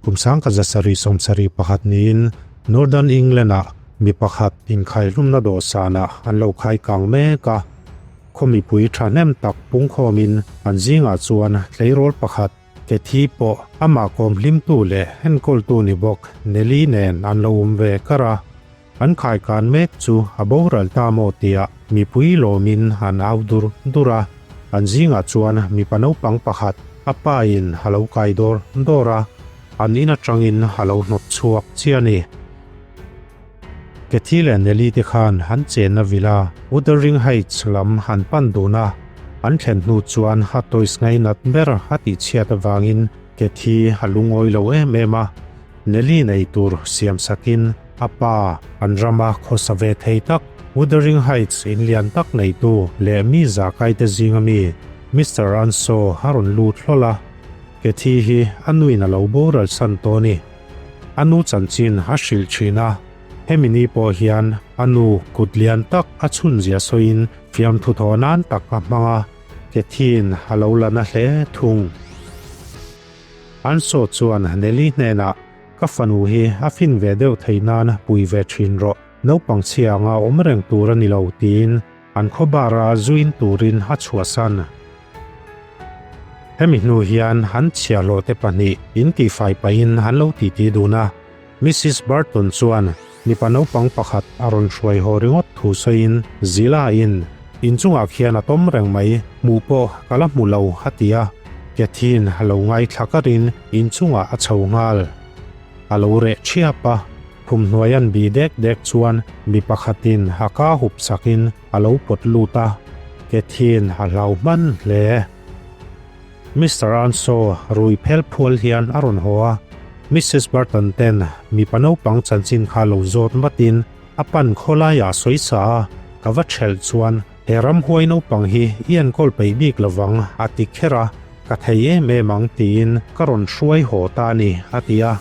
Kum 1771 niin Northern England-ah mi pakhat inkhaihlumna dawhsanah an lo khai kang mek a. Khaw mipui thahnem tak pungkhawmin an zingah chuan tleirawl pakhat Cathy pawh amah kawm hlimtu leh enkawltu ni bawk Nelly nen an lo awm ve kar a. An khaikan mek chu a boral ta maw tia mipui lawmin an au dur dur a, an zingah chuan mipa naupang pakhat a pa in a lo kai dawr dawr a, an in atangin a lo hnawt chhuak chiah a ni. Cathy leh Nelly te khan an chenna villa Wuthering Heights lam an pan dun a, an thlen hnu chuan a toys ngainat ber a tihchhiat avangin Cathy a lungawi lo em em a, Nelly nei tur siam sakin a pa an rama khawsa ve thei tak Wuthering Heights in lian tak neitu leh mi zahkaite zinga mi Mister Anso a rawn lut hlawl a, Cathy hi a nuin a lo boral san tawh a ni. A nu chanchin a hrilh thin a, hemi ni pawh hian a nu kut lian tak a chhunzia sawiin fiamthu thaw nan tak a hmang a, Cathy-in a lo la na hle thung. Anso chuan Nelly hnenah, Ka fanu hi a fin ve deuh thei nan pui ve thin rawh, naupang chhia anga awm reng tur a ni lo, tiin an khaw bara zuin turin a chhuahsan. Hemi hnu hian an chhiahhlawhte pahnih intihfai pahin an lo titi dun a, Missus Burton chuan mipa naupang pakhat a rawn hruai haw ringawt thu sawiin Zila-in inchungah khian a tawm reng mai, hmuh pawh ka la hmu lo a ti a, Cathy-in a lo ngaithla karin inchungah a chho nghal. A lo reh thiap a, khumhnuai an bih dek dek chuan mi pakhatin a ka hup sakin a lo pawt lut a, Cathy-in a hlau hman hle. Mister Earnshaw rui phel phual hian a rawn haw a, Missus Burton ten mipa naupang chanchin kha lo zawt vatin a pan khawlaiah sawi sa a, ka va ṭhelh chuan he ramhuai naupang hi i enkawl peih bik lovang a ti kher a, ka thei em em ang tiin ka rawn hruai haw ta a ni a ti a,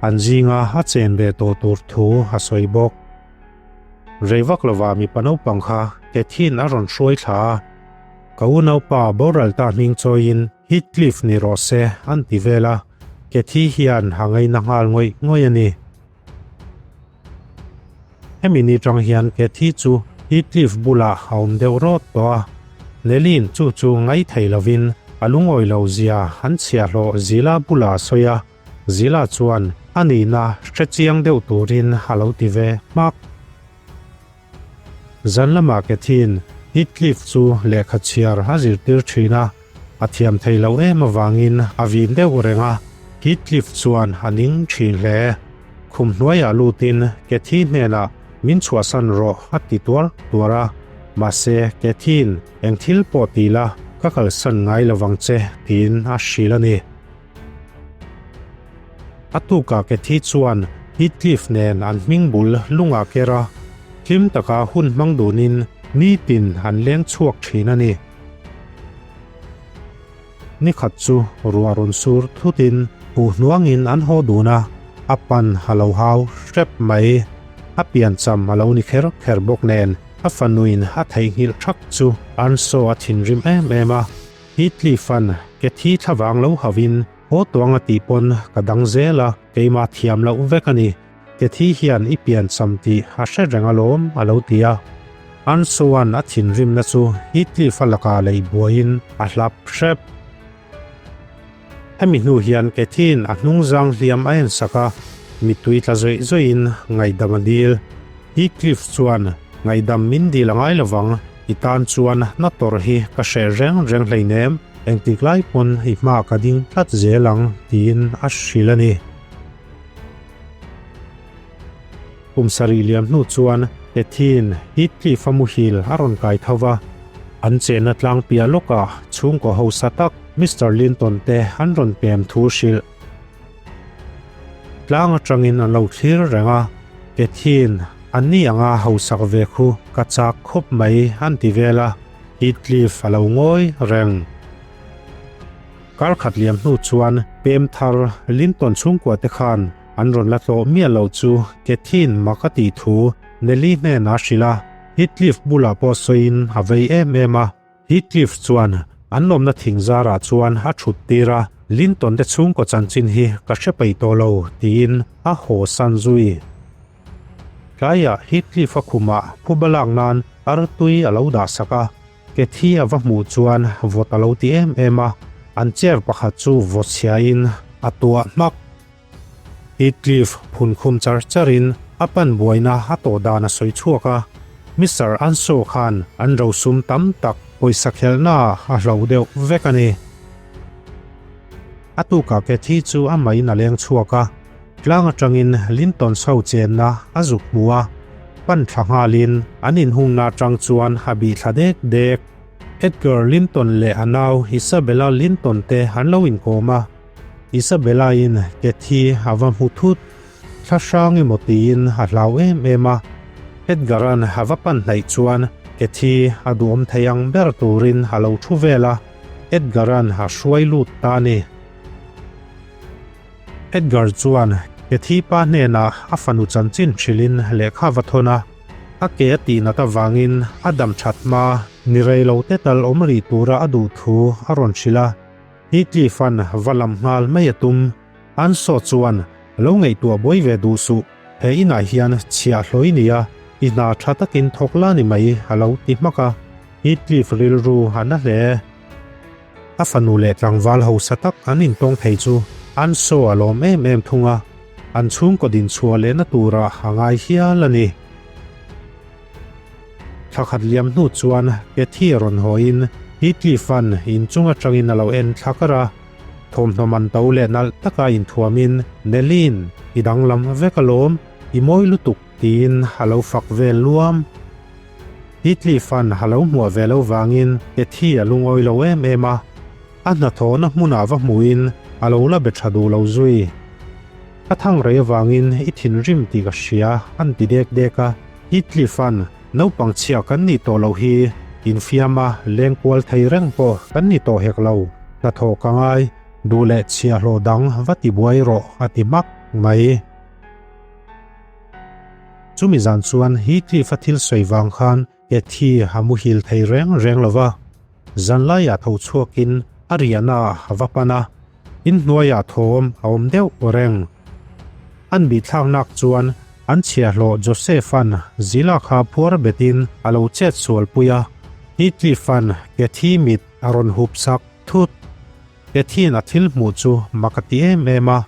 an zinga a chen ve tawh tur thu a sawi bawk. Rei vak lovah mipa naupang kha Cathy-in a rawn hruai thla a. Ka unaupa boral ta hming chawiin Heathcliff ni rawh se an ti vel a, Cathy hian a ngaina nghal ngawih ngawih a ni. Hemi ni tang hian Cathy chu Heathcliff bulah a awm deuh rawt tawh a, Nelly'n chu chu ngai thei lovin a lungawi lo zia an chhiahhlawh Zila bulah a sawi a, Zila chuan a nihna hre chiang deuh turin a lo ti ve hmak. Zan lamah Cathy-in Heathcliff chu lehkha chhiar a zirtir thin a, a thiam thei lo em avangin a vin deuh reng a, Heathcliff chuan a ning thin hle. Khum hnuaiah lutin Cathy hnenah min chhuahsan rawh a ti tuar tuar a, mahse Cathy-in eng thil pawh ti la ka kalsan ngai lovang che tiin a hrilh a ni. A tukah Cathy chuan Heathcliff nen an hming bul lungah ker a, hlim taka hun hmang dunin nitin an leng chhuak thin a ni. Nikhat chu ruah rawn sur thutin huh hnuangin an haw dun a, a pan a lo hau hrep mai. A piancham a lo ni kher kher bawk nen a fanuin a theihnghilh thak chu Earnshaw a thinrim em em a. Heathcliff-a'n Cathy thlavang lo hauhin haw tuang a tih pawn ka dang zel a, keimah thiam loh vek a ni. Cathy hian i piancham tih a hre reng alawm a lo ti a. Anso-a'n a thinrimna chu Heathcliff-a lakah lei buaiin a hlap hrep. Hemi hnu hian Cathy-in a hnungzang hliam a ensak a, mittui tla zawih zawihin ngaihdam a dil. Heathcliff chuan ngaihdam min dil a ngai lovang, i tan chuan na tawrh hi ka hreh reng reng hleinem, engtik lai pawn i hma ka ding tlat zel ang tiin a hrilh a ni. Kum sarih liam hnu chuan Cathy-in Heathcliff-a muhil a rawn kai tho va, an chenna tlang piah lawkah chhungkaw hausa tak Mister Linton te an rawn pem thu hrilh. Tlang atangin an lo thlir reng a, Cathy-in an ni anga hausak ve khu ka chak khawp mai an ti vel a, Heathcliff a lo ngawi reng. Kar khat liam hnu chuan pem thar Linton chhungkua te khan an rawn la tlawh miah loh chu Cathy-in mak a tih thu Nelly hnenah a hrilh a, Heathcliff bulah pawh sawiin a vei em em a. Heathcliff chuan An lawmna thing zarah chuan a thut tir a, Linton te chhungkaw chanchin hi ka hre peih tawh lo, tiin a haw san zui. Tlaiah Heathcliff-a khumah phuba lak nan artui a lo dah sak a, Cathy a va hmuh chuan vawt a lo ti em em a, an chair pakhat chu vawt chhiain a tuah hmak. Heathcliff phun khum char charin a pan buaina a tawh dan a sawi chhuak a, Mister Ansaw khan an rosum tam tak pawisa khelhna a hloh deuh vek a ni. A tukah Cathy chu a main a leng chhuak a, tlang atangin Linton chho chenna a zuk hmu a, pan thla nghalin an inhungna atang chuan a bih thla dek dek. Edgar Linton leh a nau Isabella Linton te an lo inkawm a. Isabella-in Cathy a va hmu thut. Thla hrang emaw tiin a hlau em em a. Edgar-a'n a va pan hnaih chuan Cathy a duhawm thei ang ber turin a lo thu vel a, Edgar-a'n a hruai lut ta a ni. Edgar chuan Cathy pa hnenah a fanu chanchin hrilhin lehkha va thawn a, a ke a tihnat avangin a dam that hma ni rei lo te tal awm rih tura a duh thu a rawn hrilh a. Heathcliff-a'n va lam nghal mai a tum. Ansaw chuan, Lo ngaihtuah buai ve duh suh, he inah hian chhiah hlawi nia, i hna tha takin thawk la ni mai, a lo ti hmak a. Heathcliff rilru a na hle. A fanu leh tlangval hausa tak an intawng thei chu Ansaw a lawm em em thung a, an chhungkaw dinchhuah lehna turah a ngai hial a ni. Thla khat liam hnu chuan Cathy a rawn hawiin Heathcliff-a'n inchung atangin a lo en thla kar a. Thawmhnaw man to leh nalh taka inthuamin Nelly-in i danglam vek alawm, i mawi lutuk tiin a lo fak vel luam. Heathcliff-a'n a lo hmuah ve lo vangin Cathy a lungawi lo em em a. A hnathawhna hmunah va hmuhin a lo la be tha duh lo zui. Ka thang rei avangin i thinrim tih ka hria an ti dek dek a. Heathcliff-a'n naupang chhia kan nih tawh loh hi infiama leng kual thei reng pawh kan ni tawh hek lo, hnathawh ka ngai, duh leh chhiahhlawh dang va ti buai rawh a ti hmak mai. Chumi zan chuan Heathcliff-a thil sawi vang khan Cathy a muhil thei reng reng lo va, zanlaiah tho chhuakin a riahna a va pan a, inhnuaiah thawm a awm deuh reng. An bihthlaknak chuan an chhiahhlawh Joseph-a'n Zila kha phuar betin a lo chet sualpui a, Heathcliff-a'n Cathy mit a rawn hup sak thut. Cathy-in a thil hmuh chu mak a ti em em a,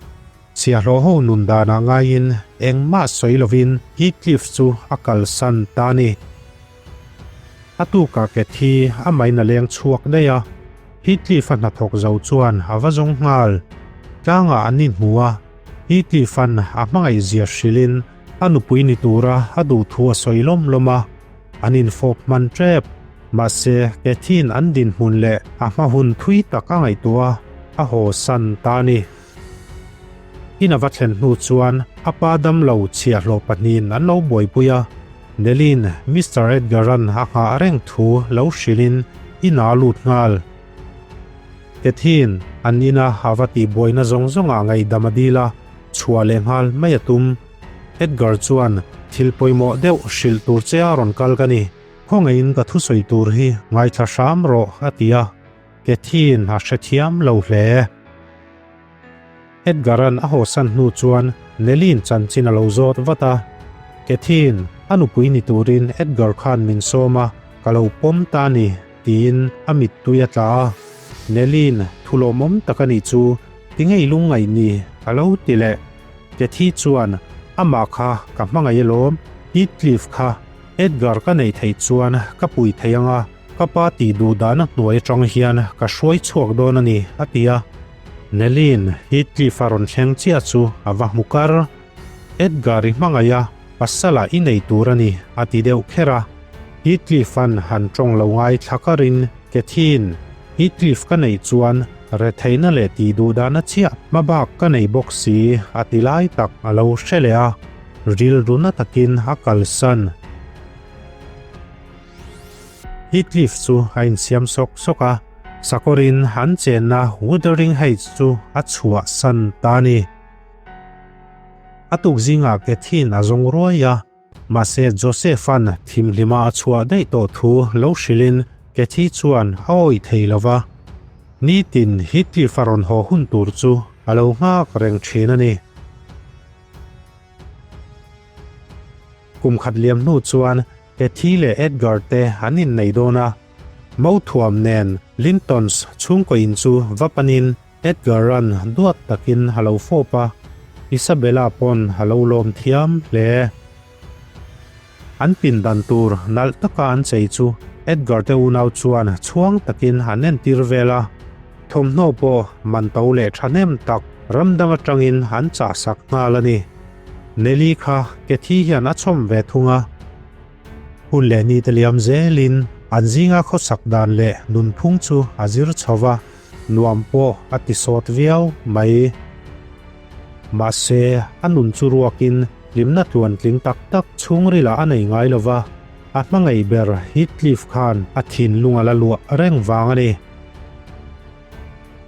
Chhiahhlawh ho nun danah ngaiin engmah sawi lovin Heathcliff chu a kalsan ta a ni. A tukah Cathy a main a leng chhuak daih a, Heathcliff-a hnathawk zo chuan a va zawng nghal. Tlangah an inhmu a, Heathcliff-a'n a hmangaihzia hrilhin a nupui ni tura a duh thu a sawi lawm lawm a, an infawp hman tep. Mahse, Cathy-in an dinhmun leh a hma hun thui tak a ngaihtuah a, a haw san ta a ni. In a va thlen hnu chuan a pa damlo chhiahhlawh pahnihin an lo buaipui a, Nelly-in Mister Edgar-a'n a nghah reng thu lo hrilhin in a lut nghal. Cathy-in an ina a va tihbuaina zawng zawngah ngaihdam a dil a, chhuah leh nghal mai a tum. Edgar chuan thil pawimawh deuh hrilh tur che a rawn kal ka ni, khawngaihin ka thusawi tur hi ngaithla hram rawh a ti a. Cathy-in a hrethiam lo hle. Edgar-a'n a hawsan hnu chuan Nelly-in chanchin a lo zawt vat a. Cathy-in a nupui ni turin Edgar khan min sawm a, ka lo pawm ta a ni, tiin a mittui a tla a. Nelly-in thu lawmawm tak a nih chu, tinge i lungngaih ni? a lo ti leh. Cathy chuan, Amah kha ka hmangaih alawm, Heathcliff kha Edgar ka neih theih chuan ka pui thei ang a, Ka pa tih duh dahna hnuai atang hian ka hruai chhuak dawn a ni, a ti a. Nelly-in Heathcliff a rawn thleng chiah chu a va hmu kar. Edgar i hmangaih a, pasala i nei tur a ni, a ti deuh kher a. Heathcliff-a'n han tawng lo ngai thla karin Cathy-in, Heathcliff ka neih chuan retheihna leh tih duh dahna chiah hmabak ka nei bawk si, a ti lai tak a lo hre leh a. Rilru na takin a kalsan. Heathcliff chu a insiam sawk sawk a, sakawrin an chenna Wuthering Heights chu a chhuahsan ta a ni. A tuk zingah Cathy-in a zawng ruai a, mahse Joseph-a'n thimhlima a chhuah daih tawh thu lo hrilhin Cathy chuan a awih thei lo va. Nitin Heathcliff a rawn haw hun tur chu a lo nghak reng thin a ni. Kum khat liam hnu chuan Cathy leh Edgar te an innei dawn a, Mothuam nen Lintons chhungkaw in chu va panin Edgar-a'n duat takin a lo fawp a, Isabella pawn a lo lawm thiam hle. An pindan tur nalh taka an chei chu Edgar te unau chuan chhuang takin an entir vel a, thawmhnaw pawh man to leh thahnem tak ram dang atangin an chahsak nghal a ni. Nelly kha Cathy hian a chhawm ve thung a. Hun leh ni te liam zelin an zinga khawsak dan leh nunphung chu a zir chho va, nuam pawh a ti sawt viau mai. Mahse, a nun chu ruakin hlimna tluantling tak tak chhungrilah a nei ngai lo va, a hmangaih ber Heathcliff khan a thinlung a la luah reng vang a ni.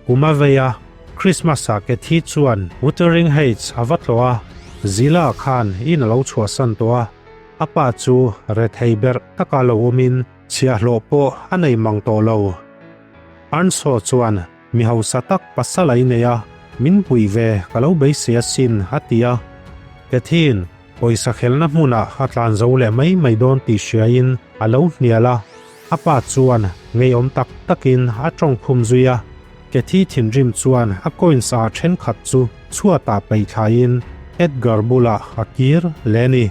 Kum a vei a, Christmas-ah Cathy chuan Wuthering Heights a va tlawh a, Zillah khan in a lo chhuahsan tawh a. A pa chu rethei berh taka lo awmin chhiahhlawh pawh a nei mang tawh lo. Earnshaw chuan mi hausa tak pasal a inei a, min puih ve ka lo beisei asin a ti a. Cathy-in pawisa khelna hmunah a tlan zo leh mai mai dawn tih hriain a lo hnial a. A pa chuan ngeiawm tak takin a tawngkhum zui a. Cathy thinrim chuan a coins ah thenkhat chu chhuatah peih thlaiin Edgar bulah a kir leh a ni.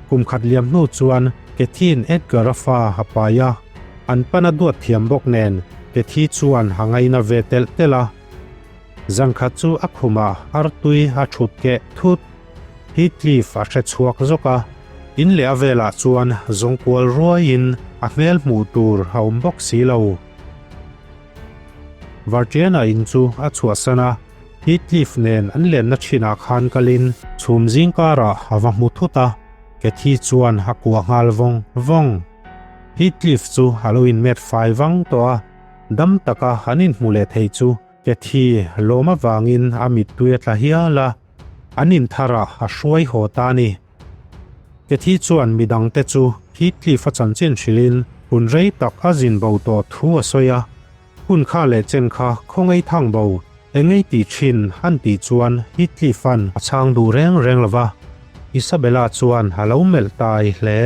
Kum khat liam hnu chuan Cathy-in Edgar-a fa a pai a, an pan a duat thiam bawk nen Cathy chuan a ngaina ve telh telh a. Zan khat chu a khumah artui a thut keh thut. Heathcliff a hre chhuak zawk a, in leh a velah chuan zawng kual ruaiin a hmel hmuh tur a awm bawk si lo. Vartiana in chu a chhuahsan a, Heathcliff nen an lenna thinah khan kalin chhum zing karah a va hmu thut a, Cathy chuan a kuah nghal vawng vawng. Heathcliff chu a lo inmet fai vang tawh a, dam taka an inhmu leh thei chu Cathy lawm avangin a mittui a tla hial a, an intharah a hruai haw ta a ni. Cathy chuan midangte chu Heathcliff a chanchin hrilhin hun rei tak a zin bo tawh thu a sawi a, hun kha leh chen kha khawngaih thang bo, engei tih thin an tih chuan Heathcliff-a'n a chhang duh reng reng lo va, Isabella chuan a lo melh tai hle.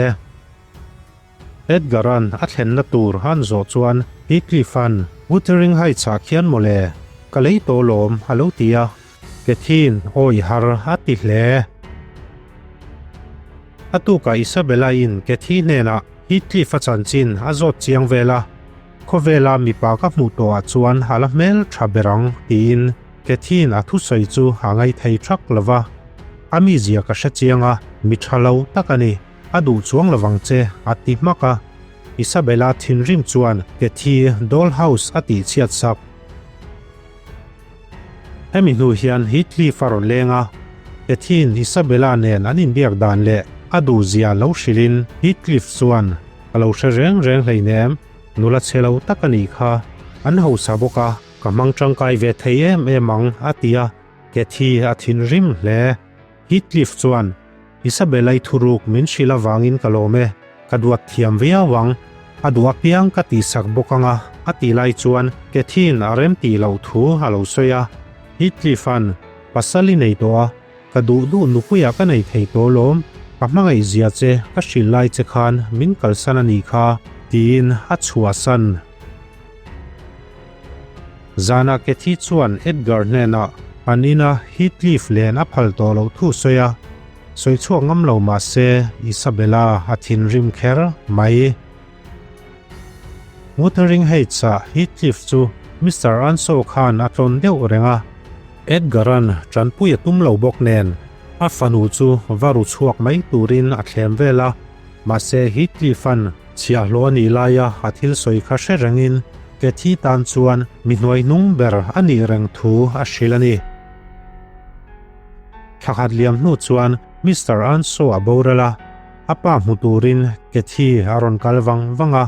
Edgar-a'n a thlenna tur han zawh chuan Heathcliff-a'n Wuthering Heights-ah khian mawle, ka lei tawh lawm a lo ti a, Cathy-in awi har a ti hle. A tukah Isabella-in Cathy hnenah Heathcliff-a chanchin a zawt chiang vel a, Khawvela mipa ka hmuh tawhah chuan a la hmel tha ber ang tiin Cathy-in a thusawi chu a ngaithei thak lo va, A mizia ka hre chiang a, mi tha lo tak a ni. A duh chuang lovang che, a ti hmak a. Isabella thinrim chuan Cathy doll house a tih chhiat sak. Hemi hnu hian Heathcliff a rawn leng a, Cathy-in Isabella nen an inbiak dan leh a duhzia lo hrilhin Heathcliff chuan, Ka lo hre reng reng hleinem, nula chhe lo tak a nih kha, an hausa bawk a, ka hmang tangkai ve thei em em ang, a ti a, Cathy a thinrim hle. Heathcliff chuan, Isabella-i thuruk min hrilh avangin ka lawm e, ka duat thiam viau ang, a duh apiang ka tihsak bawk ang a, a tih lai chuan Cathy-in a rem tih loh thu a lo sawi a. Heathcliff-a'n, Pasal i nei tawh a, ka duh duh nupuiah ka nei thei tawh lawm, ka hmangaih zia che ka hrilh lai che khan min kalsan a nih kha, tiin a chhuahsan. Zanah Cathy chuan Edgar hnenah an ina Heathcliff len a phal tawh loh thu sawi a, sawi chhuak ngam lo mah se Isabella a thinrim kher mai. Wuthering Heights-ah Heathcliff chu Mister Earnshaw khan a tlawn deuh reng a, Edgar-a'n tanpui a tum lo bawk nen a fanu chu va ru chhuak mai turin a thlem vel a, mahse Heathcliff-a'n Chhiahhlawh a nih laia a thil sawi kha hre rengin Cathy tan chuan mi hnuaihnung ber a nih reng thu a hrilh a ni. Thla khat liam hnu chuan Mister Earnshaw a boral a, a pa hmu turin Cathy a rawn kal vang vang a,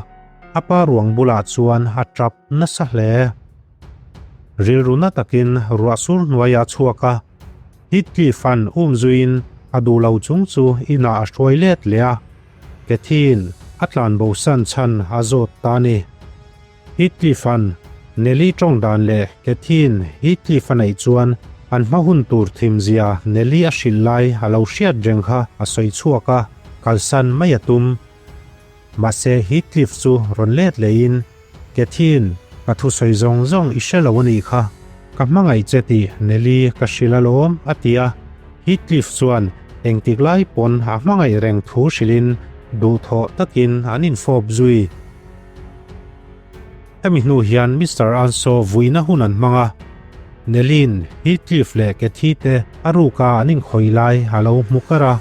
a pa ruang bulah chuan a tap nasa hle. Rilru na takin ruah sur hnuaiah a chhuak a, Heathcliff-a'n um zuiin a duh lo chung chu inah a hruai let leh a. Cathy-in. A tlanbosan chhan a zawt ta a ni. Heathcliff-a'n Nelly tawng dan leh Cathy-in Heathcliff a neih chuan an hma hun tur thimzia Nelly a hrilh lai a lo hriat reng kha a sawi chhuak a, kalsan mai a tum. Mahse Heathcliff chu rawn let lehin, Cathy-in ka thusawi zawng zawng i hre lo a nih kha, ka hmangaih che tih Nelly ka hrilh alawm a ti a. Heathcliff chuan engtik lai pawn a hmangaih reng thu hrilhin duhthawh takin an infawp zui. Hemi hnu hian Mister Earnshaw vuina hun an hmang a, Nelly'n Heathcliff leh Cathy te a ruka an inkhawi lai a lo hmu kar a.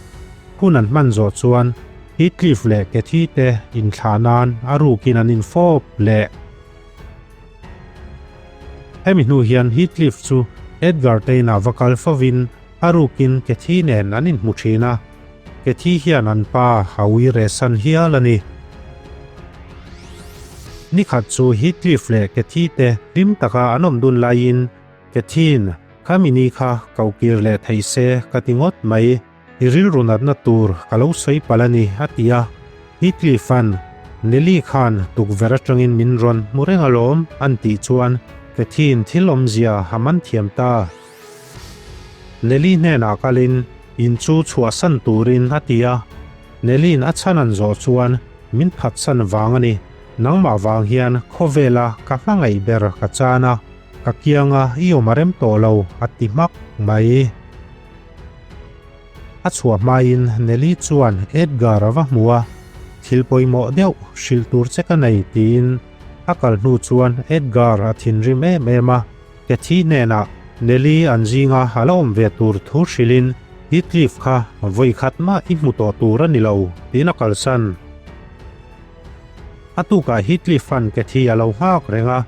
Hun an hman zawh chuan Heathcliff leh Cathy te inthlah nan a rukin an infawp leh. Hemi hnu hian Heathcliff chu Edgar te inah va kal fovin a rukin Cathy nen an inhmu thin a. Cathy hian an pa a ui rehsan hial a ni. Nikhat chu Heathcliff leh Cathy te hlim taka an awm dun laiin Cathy-in Khami ni kha ko kir leh thei se ka ti ngawt mai, i rilru natna tur ka lo sawi palh a ni a ti a. Heathcliff-a'n Nelly khan tukverh atangin min rawn hmu reng alawm an tih chuan Cathy-in thil awmzia a man thiam ta. Nelly hnenah kalin in chu chhuahsan turin a ti a, Nelly'n a chhan an zawh chuan min phatsan vang a ni, nangmah vang hian khawvela ka hmangaih ber ka chan a, ka kianga i awm a rem tawh lo a ti hmak mai. A chhuah hmain Nelly chuan Edgar a va hmu a, thil pawimawh deuh hrilh tur che ka nei tiin a kal hnu chuan Edgar a thinrim em em a, Cathy hnenah Nelly an zinga a la awm ve tur thu hrilhin Heathcliff kha vawi khat mah i hmu tawh tur a ni lo tiin a kalsan. A tukah Heathcliff-a'n Cathy a lo nghak reng a,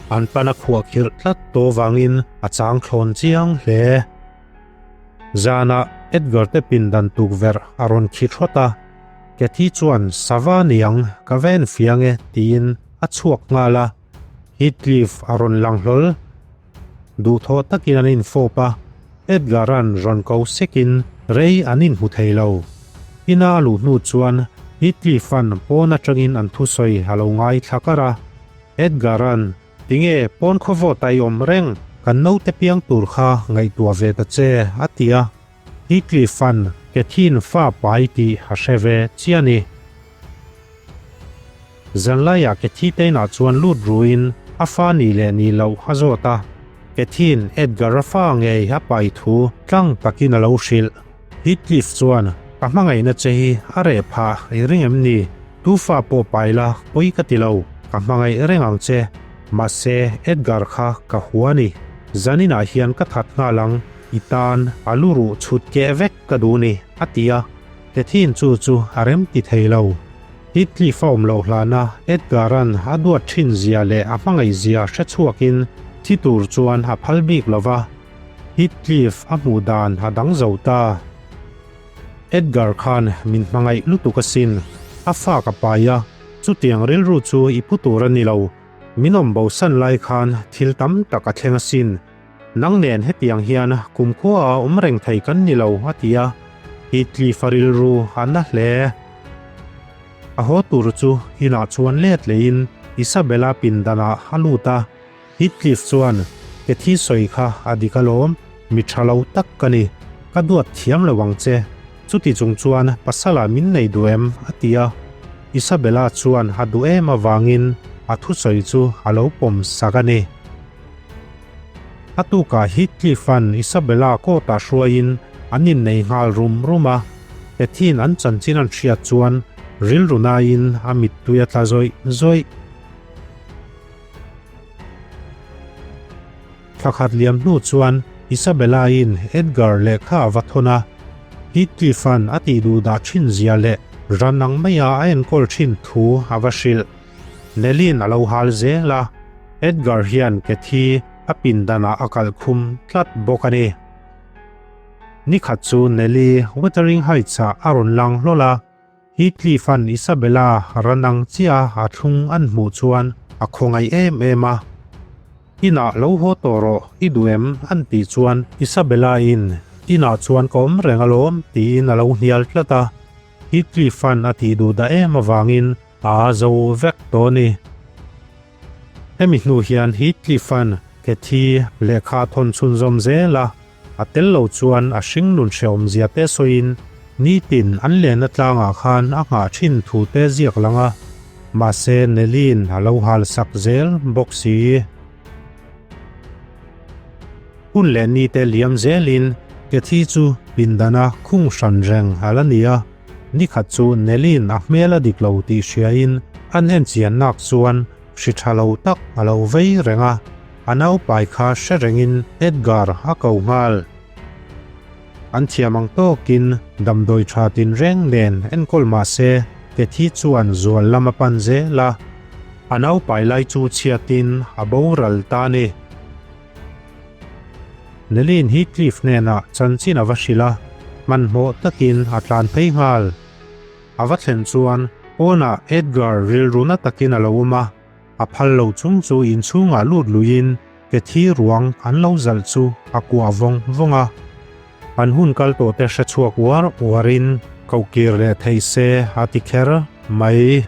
an pan a khuah khirh tlat tawh vangin a chang thlawn chiang hle. Zanah Edgar te pindan tukverh a rawn khi thawt a, Cathy chuan Sava niang ka va en fiang e tiin a chhuak nghal a. Heathcliff a rawn lang hlawl. Duhthawh takin an infawp a, Edgar-a'n rawn ko sekin rei an inhmu thei lo. Ina a luh hnu chuan Heathcliff-a'n pawn atangin an thusawi a lo ngaithla kar a. Edgar-a'n, Tinge pawn khawvawt a i awm reng? Kan naute piang tur kha ngaihtuah ve ta che, a ti a. Heathcliff-a'n Cathy-in fa pai tih a hre ve chiah a ni. Zanlaiah Cathy te inah chuan lut ruin a fa ni leh ni loh a zawt a. Cathy-in Edgar-a fa ngei a pai thu tlang takin a lo hrilh. Heathcliff chuan, Ka hmangaihna che hi a reh phah i ring em ni? Tu fa pawh pai la pawi ka ti lo, ka hmangaih reng ang che. Mahse, Edgar kha ka hua a ni. Zaninah hian ka that nghal ang, i tan a lu ruh chhut keh vek ka duh ni, a ti a. Cathy-in chu chu a rem ti thei lo. Heathcliff a awm loh hlana Edgar-a'n a duat thin zia leh a hmangaih zia hre chhuakin thi tur chuan a phal bik lo va, Heathcliff a hmuh dan a dang zo ta. Edgar khan min hmangaih lutuk asin, a fa ka pai a, chutiang rilru chu i pu tur a ni lo, min awm bosan lai khan thil tam tak a thleng asin. Nang nen hetiang hian kumkhua a awm reng thei kan ni lo, a ti a. Heathcliff a rilru a na hle. A haw tur chu inah chuan let lehin Isabella pindanah a lut a. Heathcliff chuan, Cathy sawi kha a dik alawm, mi tha lo tak ka ni. Ka duat thiam lo ang che. Chuti chung chuan pasala min nei duh em? a ti a. Isabella chuan a duh em avangin a thusawi chu a lo pawm sak a ni. A tukah Heathcliff-a'n Isabella court-ah hruaiin an innei nghal rum rum a, Cathy-in an chanchin an hriat chuan rilru naiin a mittui a tla zawih zawih. Thla khat liam hnu chuan Isabella-in Edgar lehkha a va thawn a, Heathcliff-a'n a tih duh dah thin zia leh ran ang maia a enkawl thin thu a va hrilh. Nelly-in a lo hal zel a, Edgar hian Cathy a pindanah a kalh khum tlat bawk a ni. Nikhat chu Nelly Wuthering Heights-ah a rawn lang hlawl a, Heathcliff-a'n Isabella ran ang chiah a thlung an hmuh chuan a khawngaih em em a. Inah lo haw tawh rawh, i duh em? an tih chuan Isabella-in, Inah chuan ka awm reng alawm, tiin a lo hnial tlat a. Heathcliff-a'n a tih duh dah em avangin a a zo vek tawh a ni. Hemi hnu hian Heathcliff-a'n Cathy lehkha a thawn chhunzawm zel a, a tel lo chuan a hringnun hrehawmzia te sawiin nitin an lenna tlangah khan a nghah thin thu te ziak lang a, mahse Nelly-in a lo hal sak zel bawk si. Hun leh ni te liam zelin Cathy chu pindana khung hran reng a la ni a, nikhat chu Nelly-in a hmel a dik lo tih hriain an enchian nak chuan hri tha lo tak a lo vei reng a, a naupai kha hre rengin Edgar a ko nghal. An thiam ang tawkin damdawi tha tinreng nen enkawl mah se Cathy chuan zual lam a pan zel a, a naupai lai chu chhiatin a boral ta a ni. Nelin Heathcliff hnenah chanchin a va hrilh a, hmanhmawh takin a tlan phei nghal. A va thlen chuan pawnah Edgar rilru na takin a lo awm a, a phal lo chung chu inchhungah lut luiin Cathy ruang an lo zalh chu a kuah vawng vawng a. An hun kal tawh te hre chhuak uar uarin ko kir leh thei se a ti kher mai.